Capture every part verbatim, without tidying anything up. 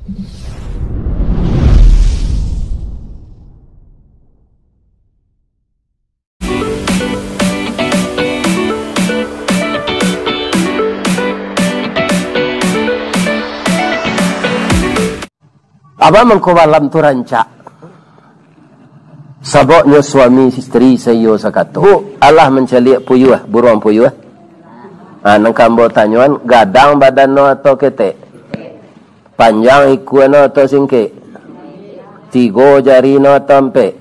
Apo mangko malam tu rancak? Sababnyo suami istri saiyo sakato, alah mancaliak puyuah, buruang puyuah. Ha, nan ka ambo tanyoan, gadang badan no atau ketek? Panjang ikua no atau singkek? Tigo jari no atau ampek?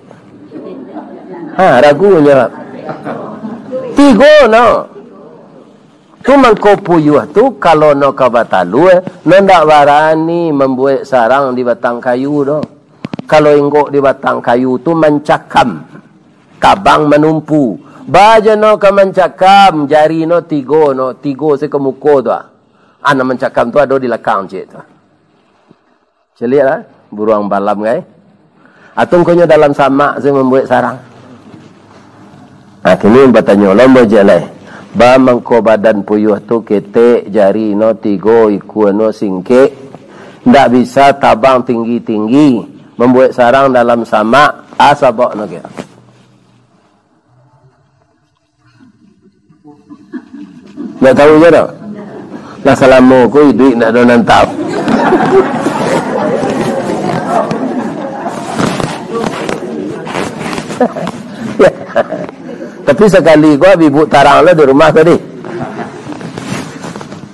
Ha, ragu nyo. Tigo no. Tu mangko puyuah tu, kalau no ka batalua, no ndak barani mambuek sarang di batang kayu doh. Kalau inggok di batang kayu tu mancakam, kabang manumpu. Baa jo no ka mancakam, jari no tigo no, tigo siko muko tu ah. Ah, nan mancakam tu ado di lakang ciek tu. Caliaklah, buruang balam, kai. Atau ngkonyo dalam samak se mambuek sarang. Nah, kini batanyo lo ambo ciek lai. Baa mangko badan puyuah tu ketek, jari no tigo, ikua no singkek, ndak bisa tabang tinggi-tinggi, mambuek sarang dalam samak, a sabab no kiro. Ndak tahu je doh. Lah salamo ko iduik ndak ado nan tahu. Tapi sakali ko Abi Buk tarang lah di rumah tadi.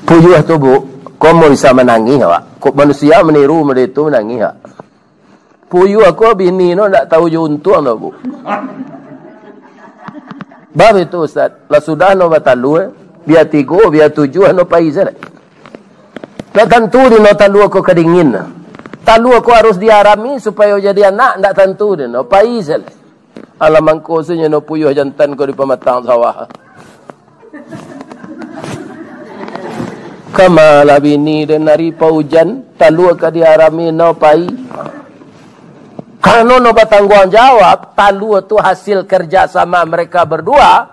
Puyuah tu, Buk, ko mun bisa manangih awak. Kok manusia maniru model tu manangih awak. Puyuah ko bini no ndak tahu jo untuang no, Buk. Baa itu, Ustaz? Lah sudah no batalua, bia tigo, bia tujuah no pai sajo. Ndak tantu di no talua ko kadingin. Talua ko harus diarami supayo jadi anak, ndak tantu di no pai sajo. Alah mangko se nyo no puyuah jantan ko di pamatang sawah. Kama lah bini den ari paujan, talua ka diarami no pai. Karano no batangguang jawab, talua tu hasil kerja sama mereka berdua,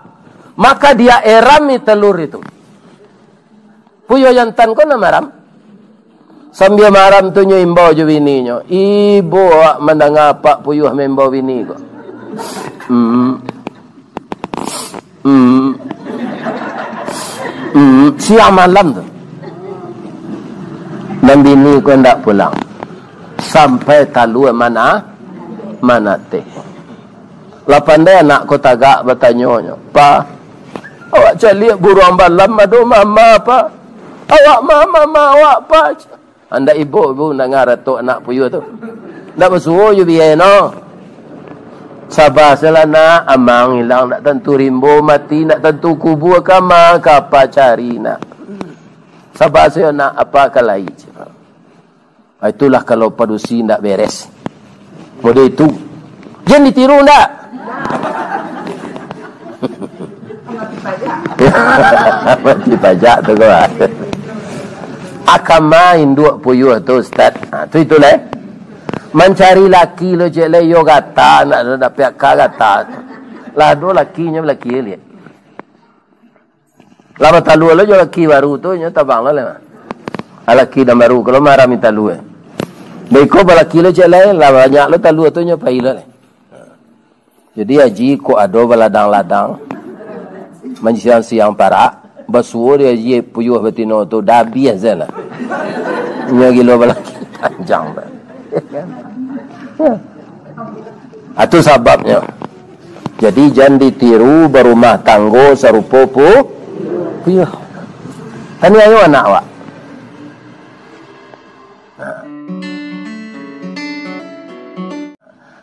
maka dia erami telur itu. Puyuah jantan ko nan maram. Sambia maram tu nyo imbau jo bininyo. Ibo awak mandanga apak puyuah maimbau bini ko. Hmm. Hmm. Hmm. Siang malam tu. Nan bini ko ndak pulang. Sampai talua mana, manateh. Lah pandai anak ko tagak batanyo nyo, "Pa, awak caliak buruang balam ado mama, Pa? Awak ma mama awak, Pa?" Andak ibo, ibo mandanga ratok anak puyuah tu. Ndak basuo jo biai no. Saba sajolah nak, amang ilang ndak tantu rimbo mati, ndak tantu kubua ka ma, ka apa cari nak. Saba sajo nak, apa ka lai. Ah, itulah kalau padusi ndak beres. Model itu. Jan ditiru ndak? Mati pajak tu kawan. Akama induak puyuh tu, Ustaz. Ha, tu itulah, eh. Mancari laki lo cek lai, yo gata, nak dapek ka gata. Lah ado lakinyo, laki liek. Lah batalua lo jo laki baru tu, nyo tabang lo lai mah. Ah, laki nan baru ko lo marami talua. Beko balaki lo cek lai, lah banyak lo talua tu, nyo pai lo lai. Jadi haji kok ado baladang-ladang, manciang-ciang parak, basuo di haji puyuh batino tu, dah abiah sajolah. Nyo gilo balaki panjang tu. Atu sababnyo. Jadi, jan ditiru barumah tanggo sarupo pu-, puyuh. Taniayo anak awak.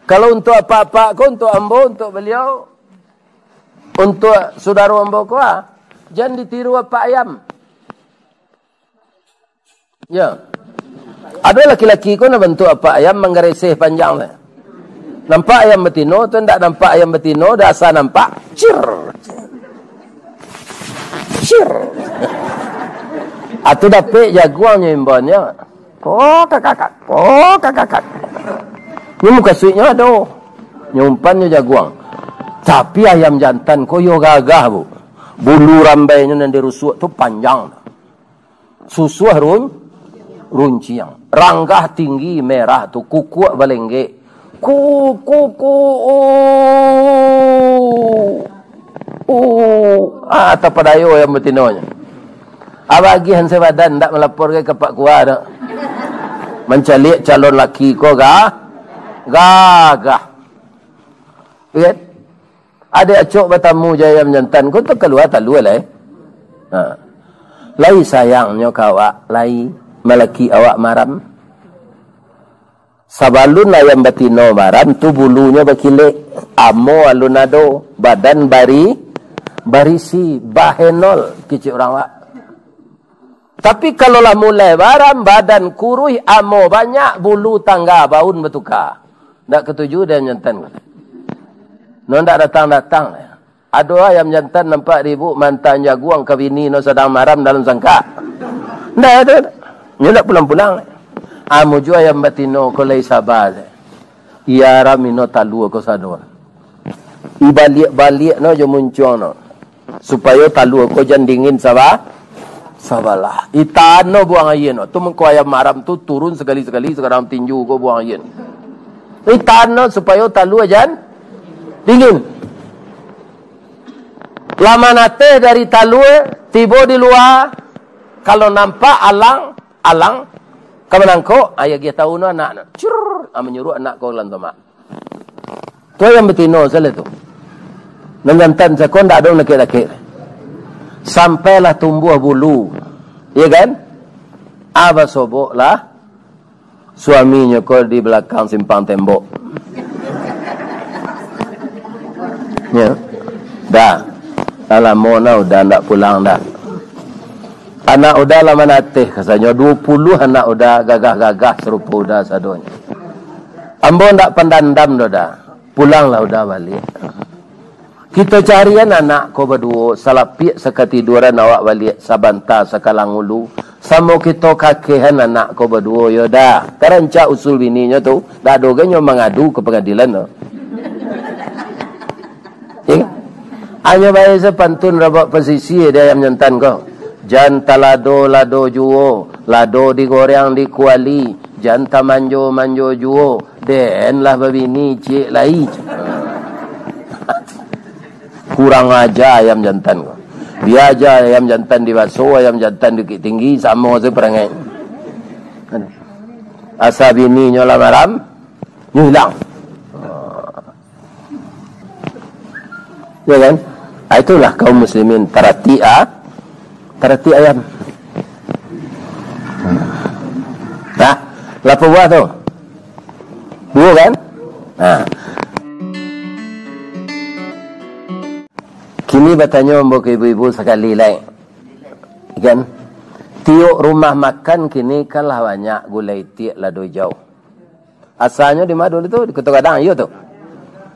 Kalau untuak apak-apak ko, untuak ambo, untuak baliau, untuak sudaro ambo ko, ah, jan ditiru apak ayam. Yo. Ado laki-laki ko nan bantuak apak ayam manggareseh panjang tu. Nampak ayam batino tu, ndak nampak ayam batino, dah asa nampak. Cir. Cir. Atu dapek jaguang nyo imbauannyo. Ko kakakak, ko kakakak. Nyo mukasuiknyo ado. Nyo umpannyo jaguang. Tapi ayam jantan ko yo gagah, Bu. Bulu rambainyo nan dirusuak tu panjang. Susuah run-, runciang. Ranggah tinggi merah tu, kukuak balenggek. Ku, ku, ku, u. U. Ah, tapadayo ayam batinonyo. Abah agiah hansai badan, ndak malapor ka Pak Kua doh. Mancaliak calon laki ko ga-, gagah. Kan? Adek acok batamu jo ayam jantan ko, tu kalua talua lai. Ha. Lai sayangnyo ka awak, lai malaki awak maram. Sabalun ayam batino maram tu bulunyo bakilek, amo alun ado, badan bari-, barisi, bahenol, kicik urang awak. Tapi kalau lah mulai baram, badan kuruih, amo banyak, bulu tangga baun batuka. Ndak katuju dek ayam jantan ko. No ndak datang-datang. Ado ayam jantan nampak di ibuk mantan jaguang ka bini no sadang maram dalam sangkak. Ndak ado. Nyo ndak pulang-pulang. Amo juo ayam batino ko lai saba. Iya aram ino talua ko sado. Ibaliak-baliak no jo muncuang no. Supayo talua ko jan dingin saba-, sabalah. Itan no buang aia no. Tu mangko ayam maram tu turun sakali-sakali, sakadang tinju ko buang aia. Itan no supayo talua jan dingin. Lah manateh dari talua, tibo di lua, kalau nampak alang, alang, ka manangkok, ah, iyo agiah tahu no anak no. Cur, ah, manyuruak anak ko lan tomak. Tu ayam batino salah tu. Nan jantan sako ndak ado nakek-nakek. Sampailah tumbuah bulu. Iya kan? Ah, basoboklah suaminyo ko di balakang simpang tembok. Ya. Dah. Dah lamo nah Uda ndak pulang dah. Anak Uda lah manateh, kasanyo duo puluah anak Uda gagah-gagah sarupo Uda sadonyo. Ambo ndak pandandam doh, Da. Pulanglah Uda baliak. Kito carian anak ko baduo, salapiak sakatiduran awak baliak sabanta sakalang ulu. Samo kito kakehan anak ko baduo, yo Da. Tarancak usul bininyo tu, ndak ado gai nyo mangadu ka pangadilan tu. Ya kan? Anyo bae sapantun rabak pasisia di ayam jantan ko. Jan talado-lado juo, lado digoreng di kuali, jan tamanjo-manjo juo, den lah babini ciek lai. Kurang aja ayam jantan ko. Bia aja ayam jantan di baso, ayam jantan di Bukittinggi, samo se parangai. Asa bininyo lah maram, nyo ilang. Ya kan? Ah, itulah kaum muslimin, taratik, ah, taratik ayam. Nah, lapeh buah tu. Duo kan? Nah. Kini batanyo ambo ka ibu-ibu sakali lai. Kan? Tiok rumah makan kini kan lah banyak gulai itiak lado ijau. Asalnyo di ma dulu tu? Di Koto Gadang, iyo tu.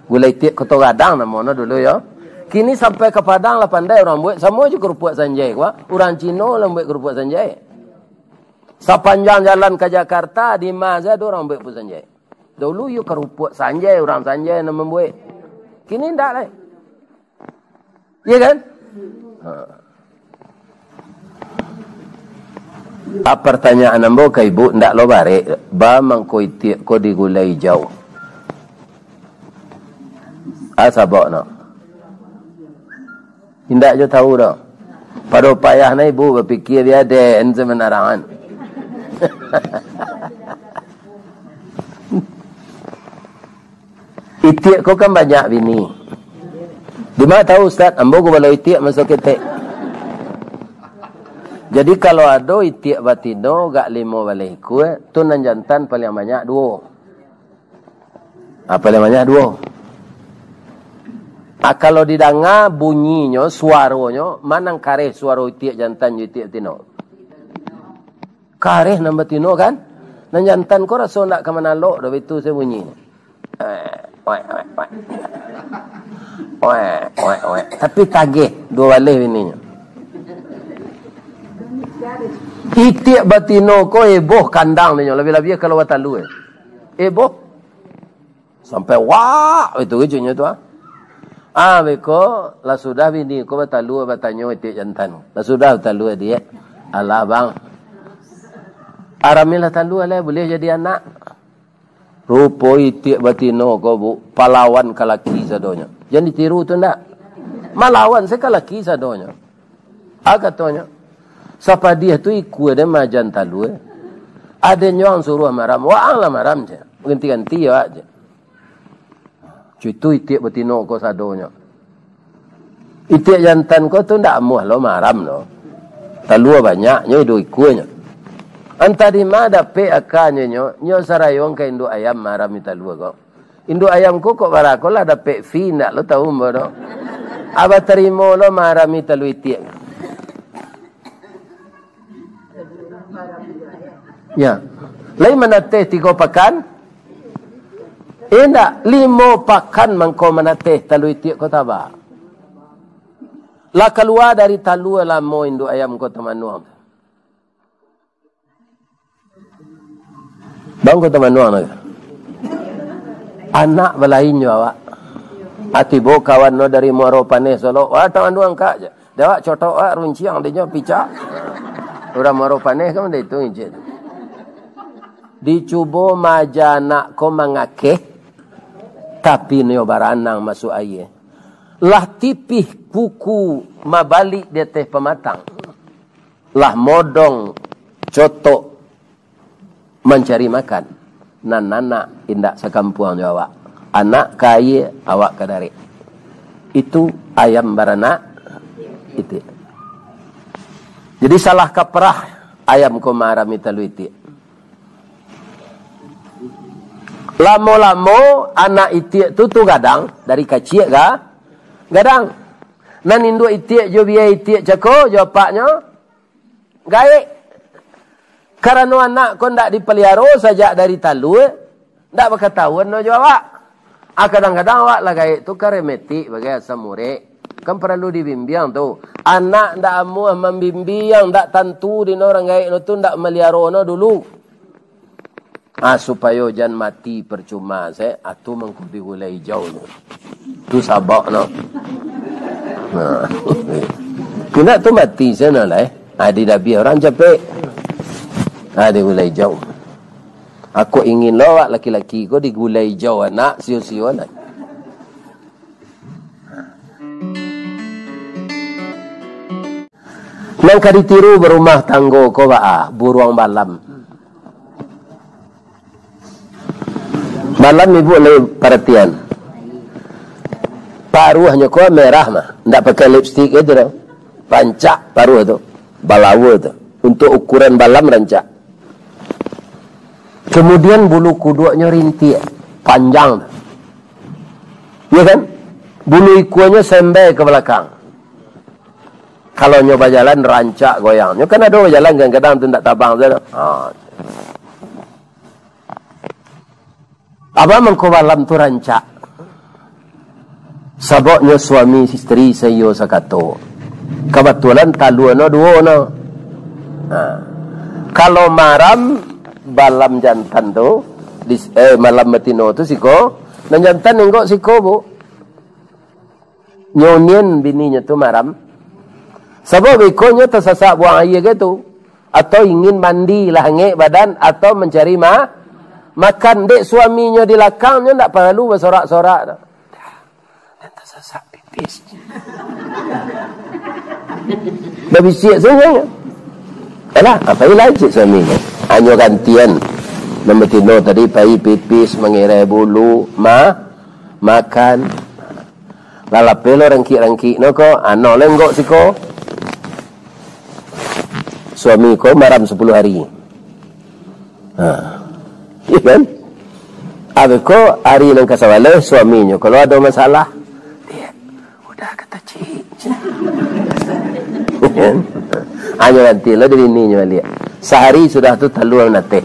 Gulai itiak Koto Gadang namono dulu, yo. Kini sampai ka Padang lah pandai urang buek, samo jo karupuak sanjai ko. Urang Cino lah buek karupuak sanjai. Sapanjang jalan ka Jakarta, di ma sajo urang buek karupuak sanjai. Dulu yo karupuak sanjai, urang sanjai nan mambuek. Kini ndak lai. Iya kan? Ha. Ah, partanyaan ambo ka ibu, ndak lo barek, ba mangko itiak ko digulai ijau. Ah, sabab no. Indak jo tahu doh. Pado payah na ibu bapikia, bia den samanarangan. Itiak ko kan banyak bini. Dima tahu, Ustaz? Ambo gubalo itiak maso ketek. Jadi, kalau ado itiak batino gak limo baleh ikua, tu nan jantan paliang banyak duo. Ah, paliang banyak duo. Ah, kalau didanga bunyinyo, suaronyo, ma nan kareh suaro itiak jantan jo itiak batino? Kareh nan batino, kan? Nan jantan ko raso ndak ka manalok doh, baitu se bunyinyo. Eh, oek, oek, oek. Oek, oek, oek. Tapi tageh, duo baleh bininyo. Itiak batino ko eboh kandang dinyo, labiah-labiah kalau batalua. Eboh. Sampai wak, itu keceknyo tu, ah. Ah, beko, lah sudah bini ko batalua, batanyo itiak jantan. Lah sudah batalua, Diak. Alah, Bang. Aramilah talua lai, buliah jadi anak. Rupo itiak batino ko, Bu, palawan ka laki sadonyo. Jan ditiru tu ndak? Malawan se ka laki sadonyo. A katonyo, sapadiah tu ikua den majan talua. Aden nyo ang suruah maram, waang lah maram je. Ganti-ganti awak je. Cuitu itiak batino ko sadonyo. Itiak jantan ko tu ndak amuah lo maram lo. Talua banyak, nyo iduik ikuanyo. Antah di ma dapek akanyo nyo, nyo sarayuang ka induak ayam marami talua ko. Induak ayam ko kok bara ko lah dapek fee ndak lo tahu ambo do. Abah tarimo lo marami talua itiak. Ya. Lai manateh tigo pakan? Indak, limo pakan mangko manateh talua itiak ko taba. Lah kalua dari talua lamo induak ayam ko tamanuang. Bang ko tamanuang naga. Anak balain jo awak. Ati bo kawan no dari Muaro Paneh Solok. Wah, tamanuang kak je. Dek awak cotok awak runciang dinyo picak. Urang Muaro Paneh kan udah itu ngincik. Dicubo maja anak ko mangakeh, tapi nio baranang masuk aia. Lah tipih kuku mabalik di ateh pamatang. Lah modong cotok mancari makan. Nan anak indak sakampuang jo awak. Anak ka aia, awak ka darek. Itu ayam baranak itiak. Jadi salah kaprah ayam ko marami talua itiak. Lamo-lamo anak itiak tu tu gadang, dari kaciak ga-, gadang. Nan induak itiak jo biai itiak cako jo apaknyo, gaek. Karano anak ko ndak dipaliaro sajak dari talua, ndak bakatahuan no jo awak. Ah, kadang-kadang awak lah gaek tu karemetik bagai asam urek. Kan paralu dibimbiang tu. Anak ndak amuah mambimbiang, ndak tantu dino urang gaek no tu ndak maliaro no dulu. Ah, supayo jan mati parcuma se, ah, tu mangko digulai ijau tu. Tu sabab no. Nah. Kena tu mati se no lah, eh. Ah, didabiah urang capek. Ah, digulai ijau. Aku ingin lo awak laki-laki ko digulai ijau anak, sio-sio anak. Nan ka ditiru barumah tanggo ko baa, buruang balam. Balam ibu lai paratian. Paruahnyo ko merah mah, ndak pakai lipstik itu doh. Rancak paruah tu, balawa tu. Untuk ukuran balam rancak. Kemudian bulu kuduaknyo rintiak, panjang. Ya kan? Bulu ikuanyo sembai ka balakang. Kalau nyo bajalan rancak goyang. Nyo kan ado bajalan kadang-kadang tu ndak tabang tu. Ha. Apo mangko balam tu rancak? Sababnyo suami isteri saiyo sakato. Kabatulan talua no duo no. Ha. Kalau maram balam jantan tu, di, eh, malam batino tu siko, nan jantan inggok siko, Bu. Nyo nian bininyo tu maram. Sabab beko nyo tasasak buang aia ke tu. Atau ingin mandi lah angek badan, atau mancari ma-, makan. Dek suaminyo di lakangnyo ndak paralu basorak-sorak tu. Nan tasasak pipis. Babisiak sajo. Alah, apo ilah cik suaminyo? Anyo gantian. Nan batino tadi pai pipis, mangirai bulu, ma-, makan. Lah lapeh lo rangkik-rangkik no ko, ano lenggok siko. Suami ko maram sapuluah hari. Ha. Iya kan? Abis ko hari nan kasabaleh, suaminyo kalau ado masalah, "Dek, udah kata cik." Hanyo nanti lah dek bininyo baliak. Sahari sudah tu talua manateh.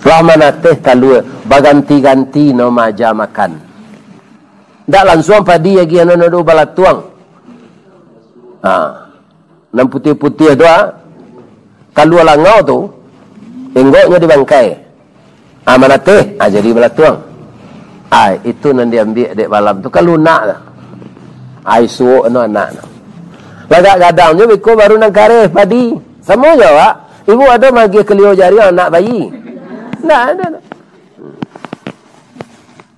Lah manateh talua, baganti-ganti no maja makan. Ndak lansuang padi agiah no nado balatuang. Ha. Nan putiah-putiah tu, ha, kalua langau tu, enggoknyo di bangkai. Ha, manateh, ha, jadi balatuang. Ha, itu nan diambiak dek balam tu, kan lunak tu. Ha, isuok no anak tu. Lagak gadangnyo beko baru nan kareh padi. Samo jo awak. Ibu ado magiah kalio jari anak bayi? Ndak ado.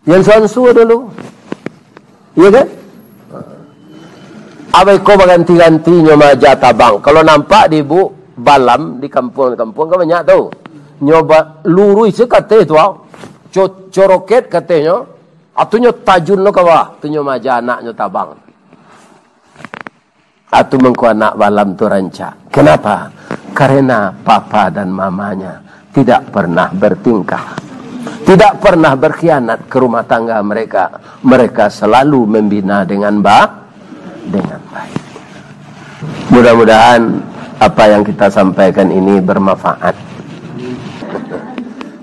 Jan suansu dulu. Iya kan? Abih ko baganti-ganti nyo maaja tabang. Kalau nampak di ibu balam di kampuang-kampuang kan banyak tu. Nyo ba-, luruih se kateh tu, ah. Co-, coroket katehnyo. Atu nyo tajun lo ka bawah, tu nyo maaja anaknyo tabang. Atu mangko anak balam tu rancak. Kenapa? Karena papa dan mamanya tidak pernah bertingkah, tidak pernah berkhianat ke rumah tangga mereka. Mereka selalu membina dengan ba-, dengan baik. Mudah-mudahan apa yang kita sampaikan ini bermanfaat.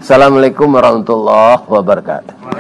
Assalamualaikum warahmatullahi wabarakatuh.